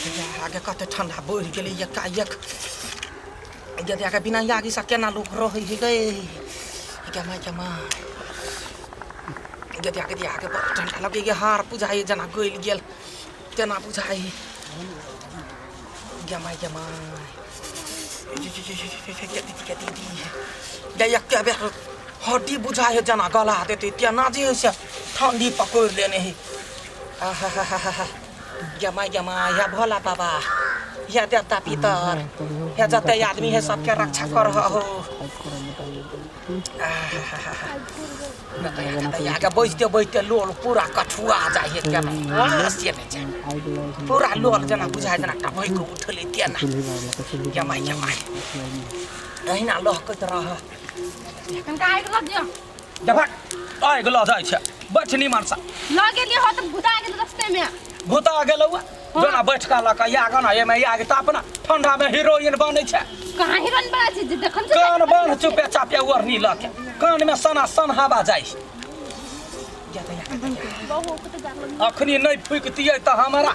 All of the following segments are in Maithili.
आगे कते ठंडा बढ़ि गेलै एकाएक। गे गे बिना आगिसँ केना लोक रहै है गे? गे माय, गे माय, गे गे गे, बड़ ठंडा लगै गे। हाड़ बुझाइ जेना गलि गेल तेना बुझाइ। गे माय, गे माय, गे दीदी गे, एके बेर हड्डी बुझाइ है जेना गला देतै तेना जे है से ठंडी पकड़ि लेने है। आहा, गे माय, गे माय, हे भोला बाबा, हे देवता पितर, हे जते आदमी है सबके रक्षा कर हो। आगे बैठते बैठते लोल पूरा कठुआ जाइ है केना से नहि छै, पूरा लोल जेना बुझाइ जेना टपकि उठलै तेना। गे माय, गे माय, अहिना लहकैत रह। कनका आगि लग दियौ। देखक, आगि लऽ जाइ छै, बैठ निमनसँ। लऽ गेलियै हो तऽ भुता गेल रस्तेमे। भूता गेलौ जेना बैठका लऽ कऽ आग ना एमे आग तापना, ठंडा में हीरोइन बनै छै। कहाँ हीरोइन बनै छै जे देखन छै? कान बान्ह चुपे चापे ओढ़नी लऽ के, कान में सना सन हवा जाइ छै। अखनी नहि फूकतियै तऽ हमरा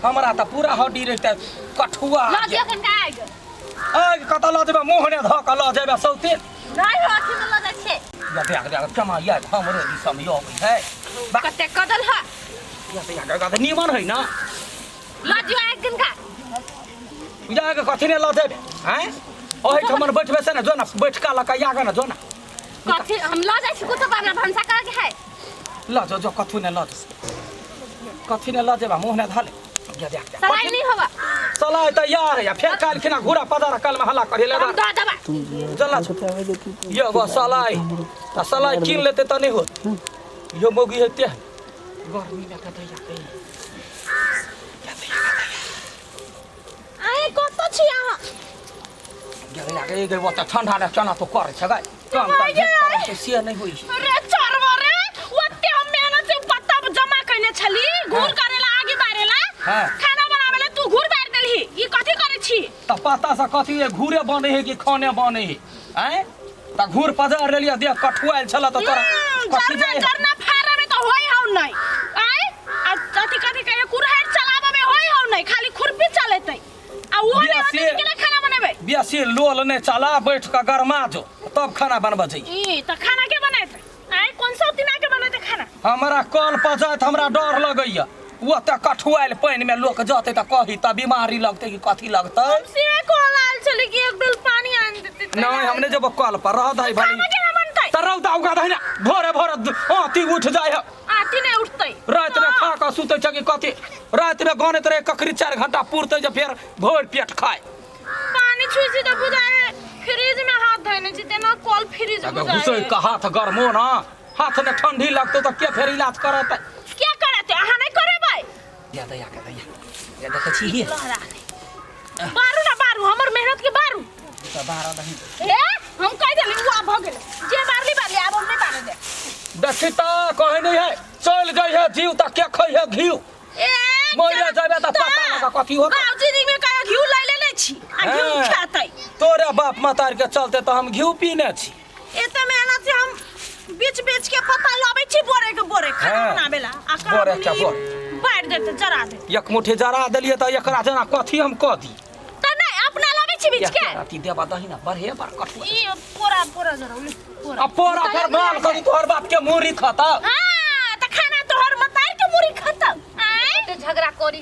हमरा तऽ पूरा हड्डी रहितै कठुआ। लऽ दियौ कनका आगि। आगि कतऽ लऽ जेबै? मुँह ने धऽ कऽ लऽ जेबै सौते। नहि हो, अथी में लऽ जाइ छै। या देख देख केना ये हमरो दिसम यो अबै है। कते कदल है। या देख देख, निमन है ना? लऽ दियौ आगि कनका। जाके कथी ने लऽ जेबै? आँय, ओहिठमन बैठबै से ने, जो ने बैठका लऽ कऽ आगे ने, जो ने। कथी हम लऽ जाइ छी? कुछो पर भनसा करे के है। लऽ जो, जो, कथू ने लऽ जो, कथी ने लऽ जेबा, मुँह ने धले। या देख देख। सलाई नहीं होवा। सलाई तऽ यार या फेर काल्हि खिना घूरा पदार कल में हल्ला करे ले। हम दऽ देबा। चल यो गो सलाई तऽ सलाई कीन लेते तऽ नहि होत। यो मौगी हेते गर्मी में कतऽ जाते। आइ कतऽ छी अहाँ? गे गे, ओतऽ ठंडा ने केना तो करै छै गे, काम तऽ जे करै छै से नहि होइ छै। रे चोरबो रे, ओते हम मेहनत से पत्ता जमा कइने छली घूर करेला, आगी बारेला, खाना बनावेला, तू घूर बार देलही। ई कथी करै छी? तऽ पत्ता से कथी है? घूरे बनै है कि खाने बनै है? आँय, तऽ घूर पजार लेलियै, देह कठुआयल छल तऽ तोरा कथी जरना जाइ? जरना फाड़े में तो होय हौ नै। आय आ अथी कथी कहे, कुरहड़ चलाबे में होय हौ नै, खाली खुरपी चलेतै आ वो नै होतै। केना खाना बनेबै? बेसी लोल नहि चला, बैठ कऽ गरमा जो, तब खाना बनबऽ जइयै। ई तऽ खाना के बनेतै? आय, कोन सौतिना के बनेतै खाना? हमरा कल पर जाइत हमरा डर लगैया। ओतऽ कठुआयल पानिमे लोक जतै तऽ कही तऽ बीमारी लगतै कि कथी लगतै? हम से कल आयल छलै कि एक डोल पानी आनि देतै। नहि, हम नहि जेबो कल पर, रह दही भली। खाना केना बनतै? तऽ रौदा उगा दही ने, भोरे भोरे आँती उठ जाइ है। आती नहि उठतै। रातिमे खा कऽ सुतै छै कि कथी? रातिमे गनैत रहै ककरी, 4 घंटा पुरतै जे फेर भरि पेट खाय। पानी छुई छी तऽ बुझाय फ्रिज में हाथ धोने छी तेना, कल फ्रिज बुझाय। घुसै कऽ हाथ गरमो ना, हाथ ने ठंडी लगतौ तऽ के फेर इलाज करतै? के करतै? अहाँ नहि करेबै? या दया के दया या देखै छी ही। लहरा बारू ना बारू, हमर मेहनत के बारू। तऽ बारह दही। ए, हम कहि देली, उ आब भऽ गेलै, जे बारली बारली, आब हम नहि बारे दे। देखी तऽ कहै नहि है, चलि जाइ है जीव तऽ के खै है घिउ? ए, मरि जेबै तऽ पता लगा कथी होतै। गाँव जिंदगी में कहियो घिउ लै लेने छी आ घिउ खेतै? तोरे बाप मतार के चलते तऽ हम घिउ पीने छी। एते मेहनत से हम बीच बीच के पत्ता लबै छी, बोरे के बोरे, खाना बनाबे ला, आ कहाँ बोरे के दुनी बोर। बारि देते, जरा देते। एक मुट्ठी जरा देलियै तऽ एकरा जेना कथी हम कऽ दी? तऽ नहि अपना लबै छी बीच के। अथी देबा दही ने, बढ़े बड़ कठुआ। ई पोरा पोरा जरा ले पोरा। आ पोरा फेर माल करी, तोहर बाप के मुरी खता। हाँ, तऽ खाना तोहर मतार के मुरी खतौ। आँय, कते झगड़ा करी।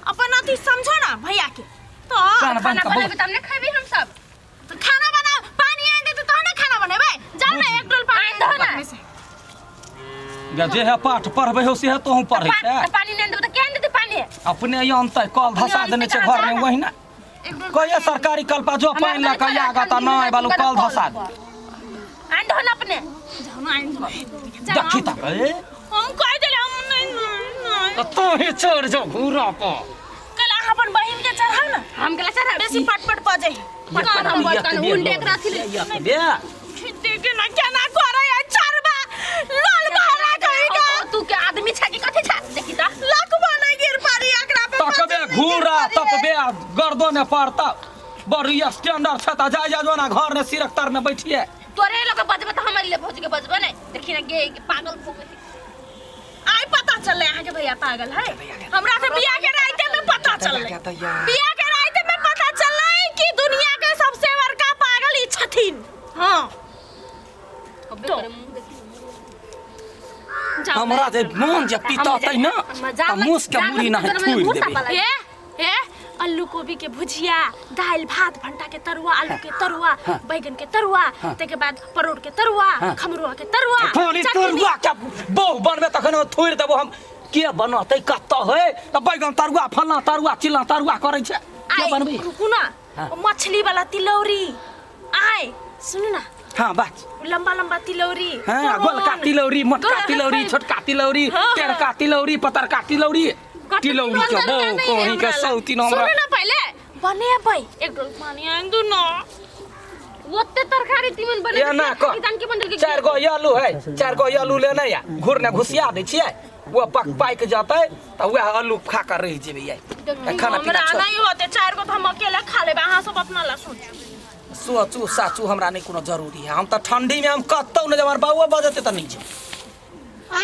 अपन अथी समझो ना भैया के तो। कान बंद खाना कऽ बनेबै तब ने खेबै हम सब। तऽ खाना बना, पानी आनि देतै तहन ने खाना बनेबै। जाउ ने, एक डोल पानी आनि दहो ना। में से। या जे है पाठ पढ़बै हो से है तोहूँ पढ़ै छै। तऽ पानी नहि देबै तऽ केहन देतै पानी? अपने अनतै, कल धसा देने छै घर में, वही ने एक डोल। कहिया सरकारी कल पर जो हमरा पानि लऽ कऽ आगा तऽ नहि बालू कल धसा दे। आनि दहो ने अपने। जाउ ने, आनि दहो। जाउ। देखी तऽ ए, हम कहि देले, हम नहीं नहीं नहीं। तऽ तों ही चढ़ जो घूरा पर। कल अहाँ अपन बहिन के चढ़ाउ ने। हम गेला चढ़ा। बेसी पटपट बजै। पटपट हम बजतन, उंडे एकरा अथी ले। देखे ना केना करे है चरबा, लाल बहरा कहिगा। तू के आदमी छै कि कथी छै? देखी तऽ। लकबा नहीं गिर पारी एकरा पे। तकबे घूरा तकबे गर्दो ने पड़ता, बड़ी स्टैंडर्ड छै तऽ जा जा जो ना घर ने सिरक तर में बैठिए। तोरे लोग बजबे तऽ हमर ले भौजी के बजबे नहीं। देखी ना गे, पागल भऽ गेल। आइ पता चललै अहाँ के भैया पागल है, हमरा से बियाह के राइते में पता चललै। दैया, दैया। बियाह के राति में पता चललै कि दुनिया के सबसे बड़का पागल ई छथिन। हाँ। होबे करे, मुँह देखी। जाओ। हमरा जे मोन जे पिततै न त मुस के मुड़ी नाही थुरि देबै। ए ए, आलू गोभी के भुजिया, दालि भात, भंटा के तरुआ, आलू के तरुआ, हाँ। बैगन के तरुआ, हाँ। ताहिके बाद परोड़ के तरुआ, हाँ। खमरुआ के तरुआ, खाली चटनी। तरुआ के बहु बनबे तखन हम थोड़ि देबो। हम के बनतै कतऽ है तऽ बैगन तरुआ, फल्लाँ तरुआ, चिल्लाँ तरुआ करै छै, के आइ बनबै? रुकू ना। हाँ। ओ मछली वाला तिलौरी, आय सुनू ना। हाँ, बात। लंबा लंबा तिलौरी। हाँ। परोड़। गोलका तिलौरी, मोटका तिलौरी, छोटका तिलौरी, हाँ। टेढ़का तिलौरी, पतरका तिलौरी, तिलौरी के तरुआ बहु नहीं कहीं के हमरा लग। सौतीन हमरा। सुनू ना, पहिले बनेबै, एक डोल पानी आनि दू ना। ओते तरकारी तीमन बने एना कर। जानकी मंडल के चारि गो आलू है, चारि गो आलू लेने या घुरने घुसिया दै छियै, ओ पक पाकि जेतै तऽ वएह आलू खा कऽ रहि जेबै। आइ खाना पीना हमरा छोड़। नहीं होते, चारि गो तऽ हम अकेले खा लेबै, अहाँ सब अपना ला सोचू। सोचू साचू, हमरा नहि कोनो जरूरी है। हम तऽ ठंडी में हम कतौ नहि जाब, हमर बाबुओ बजतै तऽ नहि जाब। आ,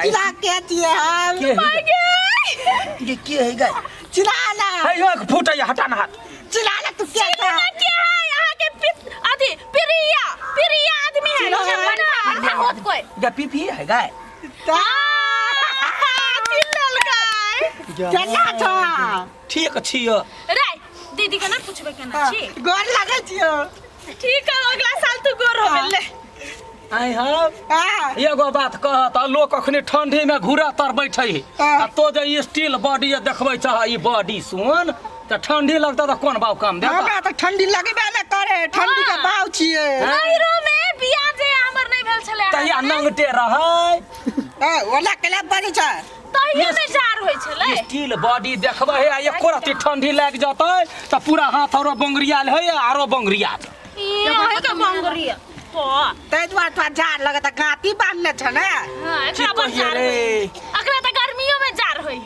चिल्ला के छियै हम? के है गे? ये के है गे? चिल्ला ना। हे यो, फूटै हटा ना हाथ। चिल्ला ना, तू के था? के है यहाँ के अथी प्रिया, प्रिया आदमी है। चिल्ला। बड़का बड़का होत कोई। गे पीपी है गे? चिल्लल गाय। केना छौ? ठीक छियो। रे दीदी के ना पूछबे केना छी। गोर लगै छियौ। ठीक है, अगला साल तू गोर हो गेल ले। आइ हम हाँ। एगो बात कह तऽ लोक अखनी ठंडी में घूरा तर बैठे है हाँ। आ तो जे स्टील बॉडी देखबै चाह, ई बॉडी सुन तऽ ठंडी लगतौ तऽ कोन बाव काम देता? हमरा तऽ ठंडी लगबे ने करे, ठंडी के बाव छियै। नैरो में बियाह जे हमर नहीं भेल छलै तहिया नंगटे रहै। ए, ओला केला बनै छै? तहियो में जार होइ छलै। स्टील बॉडी देखबै है आ एको रत्ती ठंडी लागि जेतै तऽ पूरा हाथ आरो बंगरियाल है, आरो बंगरिया। ई अहे के बंगरिया तो ताहि दुआरे तोरा जाड़ लगत, गाँती बान्हने छ ने। हां, की एकरा बड़ कहियै जार रे? होइ। एकरा तऽ गर्मियो में जार होइ।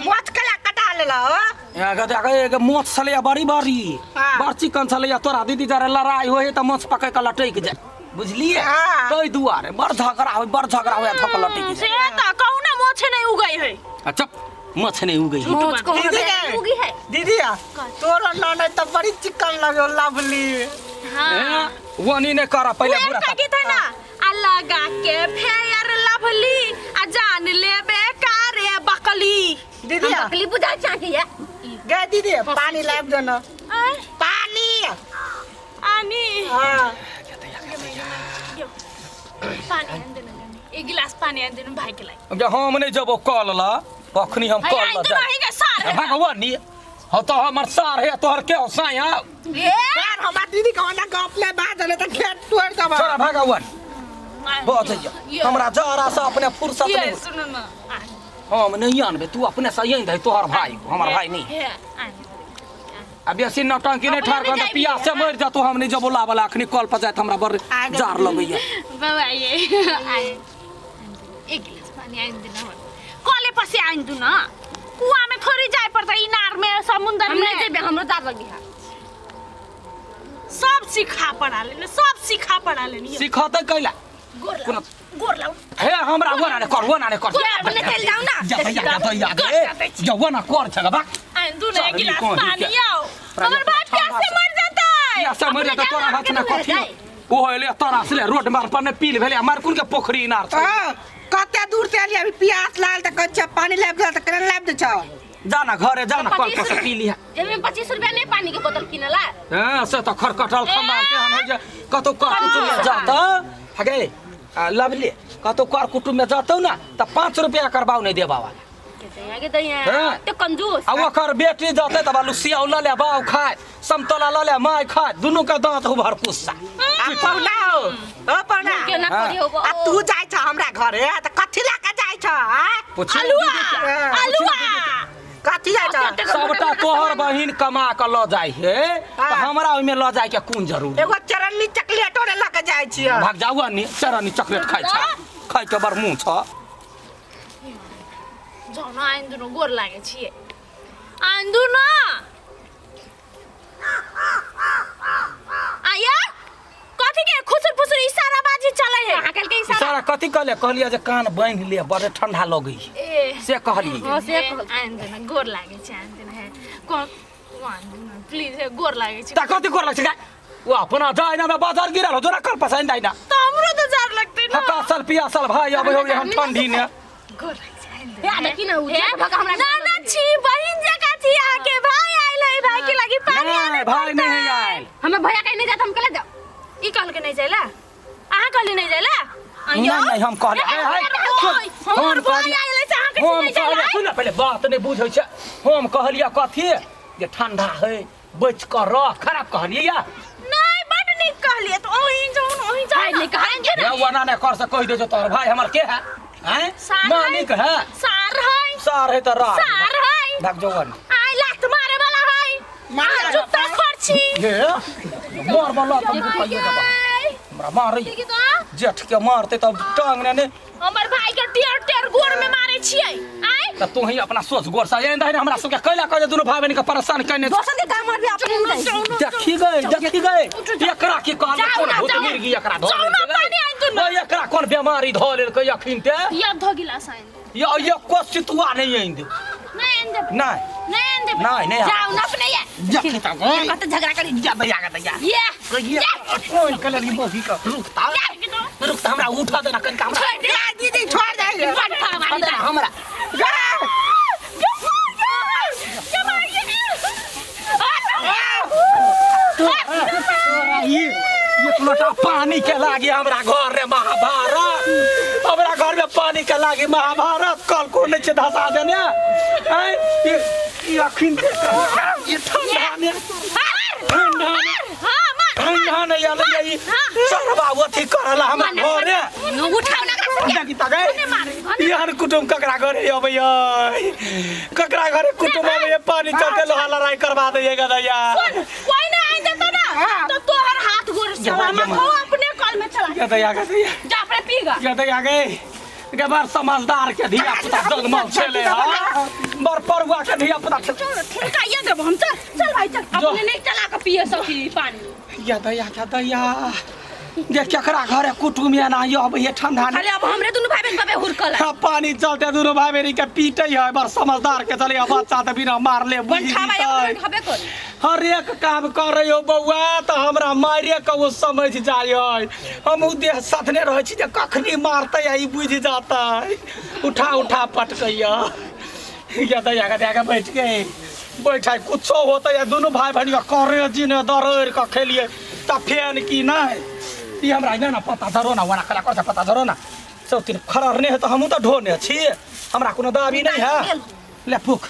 मोच केला कटा लेलहो? एगो देख, एगो मोछ छलैया बड़ी बड़ी। हाँ। बड़ चिकन छलैया। तोरा दीदी जरे लड़ाई होइ तऽ मोछ पकड़ कऽ लटकि जाय, बुझलियै? हाँ। ताहि दुआरे बड़ झगड़ा होइ, बड़ झगड़ा होइ, धऽ कऽ लटकि से जाय। तऽ कहू ना, मोछ नहीं उगै है। आ चुप, मोछ नहि उगै है। मोच को दीदी गे। उगी है। दीदी, तोरो ननद तऽ बड़ी चिकन लगो, लवली। हां। वनी नहि कर पहिले उहे बुरा। का गीत है ना, आ लगा के फेयर लवली आ जान लेबे कारे बकली। दीदी। हम बकली बुझा चाहे या। गे दीदी, पानी लाबि दे न। आय? पानी। आनी। हाँ। यो, पानी आनि देनु, एक गिलास पानी आनि देनु भाई के लागि। जे हम नहि जेबो कल ल, अखनी हम है कल आनि ल देनु। जाय। अहीं के सार है। भगवानी हो तऽ हमर सार है, तोहर के हो साया? ए। यार, हमार दीदी के ओना गप ले बाज ले तऽ खेत तोड़ि देबऽ। छोड़ा, भगवान बजैया। ये। हमरा जरा से अपने फुर्सत ये नहीं। सुनू ना, आनि। हम नहीं आनबे, तू अपने से आनि दही, तोहर भाई, हमर भाई नहीं। हे, आनि। आ बेसी नौटंकी नहीं ठार अपने कर, जाइबी। पियास से मरि जतो। हम नहीं जबो लाबला, अखनी कल पर जाइत हमरा बड़ आगे। जार लगैया। बाबा, ये आनि, एक गिलास पानी आनि देनु। हमर कले पसे आनि दू ना, कुआं में थोड़ी जाए पड़ता, इनार में, समुंदर हम में। नहीं जेबे, हमरो जाड़ लगी है। सब सिखा पढ़ा लेने, सब सिखा पढ़ा लेने। सिखतै कैला? गोर लाउ। कोनो- गोर लाउ। हे, हमरा वो ना कर, वो ना कर। अपने चल जाओ ना। जा भैया, जा भैया। गोर ए, जाते छी। जा वो ना कर छगा बा। आनि दू ना एक चल, गिलास कौन पानी। के? आओ, हमर भाई प्यास से मर जाता है। पियास से मरि जेतै, तोरा हाथ में कथी जाए। ओ होले? तोरा से रोड मार पर ने पील भेलै, मार कुन के पोखरी इनार छै। हाँ, कते दूर से एलियै, अभी प्यास लागल तऽ कहै छियै पानी लाबि दे, तऽ केना लाबि दै छौ? जा ना घरे, जा ना कल पर से पी लिहा। जेब में 25 रुपया नहीं पानी के बोतल किनला। हाँ, से तऽ खरकटल खंदान के हम जे कतौ कर कुटुम में जाता हगे आ, लवली, कतौ कर कुटुम में जतौ ना तऽ 5 रुपया करबाउ नहीं देबा वाला। आगे दैया। हाँ। ते कंजूस। आ ओकर बेटी जतै तऽ बालू सियाउ लऽ ले बाउ खाय, समतोला लऽ ले माय खाय, दुनू के दांत उभर कुस्सा। आ पहुना हो, ओ पहुना। के ना हाँ। करी होबो। आ तू जाइ छ हमरा घरे तऽ कथी लए कऽ जाइ छ, आँय? पूछियो अलुआ। हाँ। अलुआ। कथी जाइ छ? सबटा तोहर बहिन कमा कऽ लऽ जाइ हे तऽ हाँ। हमरा ओहिमे लऽ जाय के कोन जरूरी? एगो चरन्नी चॉकलेटो ने लऽ के जाइ छियै। भाग जाऊ नी, चरनी चॉकलेट खाइ छ, खाइ के बड़ मुँह छ। जाउ न, आनि दुनू, गोर लागै छियै, आनि दू न। आया कथी के खुसुर फुसुर इशारा बाजी? जे चले है अहाँ कहलकै इशारा इशारा कथी कहले कहलिए जे कान बान्हि ले बड़ ठंडा लगै ए से कहलिए हां से आन देना गोर लागे छै आन देना है कोन आन देना प्लीज है गोर लागे छै त कथी गोर लगै छै ओ अपना जाय ना बाजार गिरल हो जोरा कल पसंद आइ ना तो हमरो तो जार लगते ना हकासल पियासल भाई अबै हो हम ठंडी ने गोर लागे छै आन देना हे देखी ना उ जे भगा हमरा ना ना छी बहिन जका छी अहाँ के भाई आइल है भाई के लगी पानी नहीं आने भाई पड़तै। नहीं आयल हमें भैया कहीं नहीं जाता हम कले जाओ ई कहल के नहीं जाइला अहाँ कहली नहीं जाइला नहीं नहीं हम कहले हे हे सुन, हमर हम भाई कहलिए आइल है से अहाँ के हम नहीं जाइला कहलिए सुन ना पहले बात नहीं बुझै छै हम कहलिए कथी जे ठंडा है बच कर रह खराब कहलिए या नहीं बड नीक कहलिए तो ओही जाउन ओही जाउन भाई नहीं कहलिए ये वना ने कर से कह दे जो तोहर भाई हमर के है हैं सार है। मालिक है सार है सार है त रह सार है भाग जो वन आई लात मारे वाला है मारे आ जूता खर्ची ये मार वाला तुम कहियो दबा हमरा मारै ठीक तो जेठ के मारते तब टांग ने ने हमर भाई के टेर टेर गोर में मारे छियै आय त तू ही अपना सोच गोर से एहन हमरा सबके कैला कह दुनू भाई बहन के परेशान कने दोसर के काम आर भी अपने नहीं जाइ देखी गए देखी गए एकरा की कहल जाउ कोन ना, भूत जाउ। मिर्गी एकरा धो जाउ ना, पानी आनि तू ना। एकरा कोन बीमारी धो लेलकै अखिन ते या धो गिलास आनि दे या एको सितुआ नहीं आनि दे नहीं आनि देबै नहीं नहीं आनि देबै नहीं नहीं जाओ ना अपने ये देखी त गए कत झगड़ा करी जा दैया गे दैया ये ये कोन कलर की बोही का रुक ता रुक ता हमरा उठा देना कनिका हमरा दे दीदी छोड़ दे बड़ उठा देना हमरा तोरा ई एक लोटा पानी के लागी हमरा घर रे महाभारत हमरा घर में पानी के लागी महाभारत कल को नहीं छै धसा देने आँय, ई ई अखिन के ई ठंडा ने ठंडा ने ठंडा ने आयल ई चरबा अथी करला हमरा घरे उठाओ ना देखी त गए एहन कुटुम ककरा घरे अबैया ककरा घरे कुटुम अबैया पानी चलते लोहा लड़ाई करवा दैया गदैया कोई नहीं आइन देता ना तो तोहर हाथ गोड़ जमा, सलामत जमा। हो अपने कल में चला गदैया गदैया जा अपने पीगा गदैया गए गे बड़ समझदार के धिया पुता जगमग छेले हा बड़ परुआ के धिया पुता चल ठुनकाइए देबो हम चल चल भाई चल जो। अपने नहीं चला के पिए सकी पानी गदैया गदैया जे केकरा घरे कुटुम एना अबैया ठंडा ने खाली अब हमरे दुनू भाई बहन बाबे हुरकल हाँ, पानी चलते दुनू भाई बहनी के पीटे है बड़ समझदार के चले बच्चा तऽ बिना मारले बुझि बंठा भाई जेतै। अपने हबे करी हर एक काम करे हो बौआ तऽ हमरा मारे के ओ समझ जाइ है हम उ देह साधने रहै छी जे कखनी मारतै आ ई बुझि जातै उठा उठा पटकैया या तऽ या के बैठ के बैठा कुछो होतै आ दुनू भाई बहन के करे जी ने दरड़ के खेलिए तऽ फेन की नहि ई हमरा नहि ने पता धरो ना ओना कला कर पता धरो ना सब तीन खड़रने है तऽ हमहूँ तऽ ढोने छी हमरा कोनो दाबी नहि है ले फूक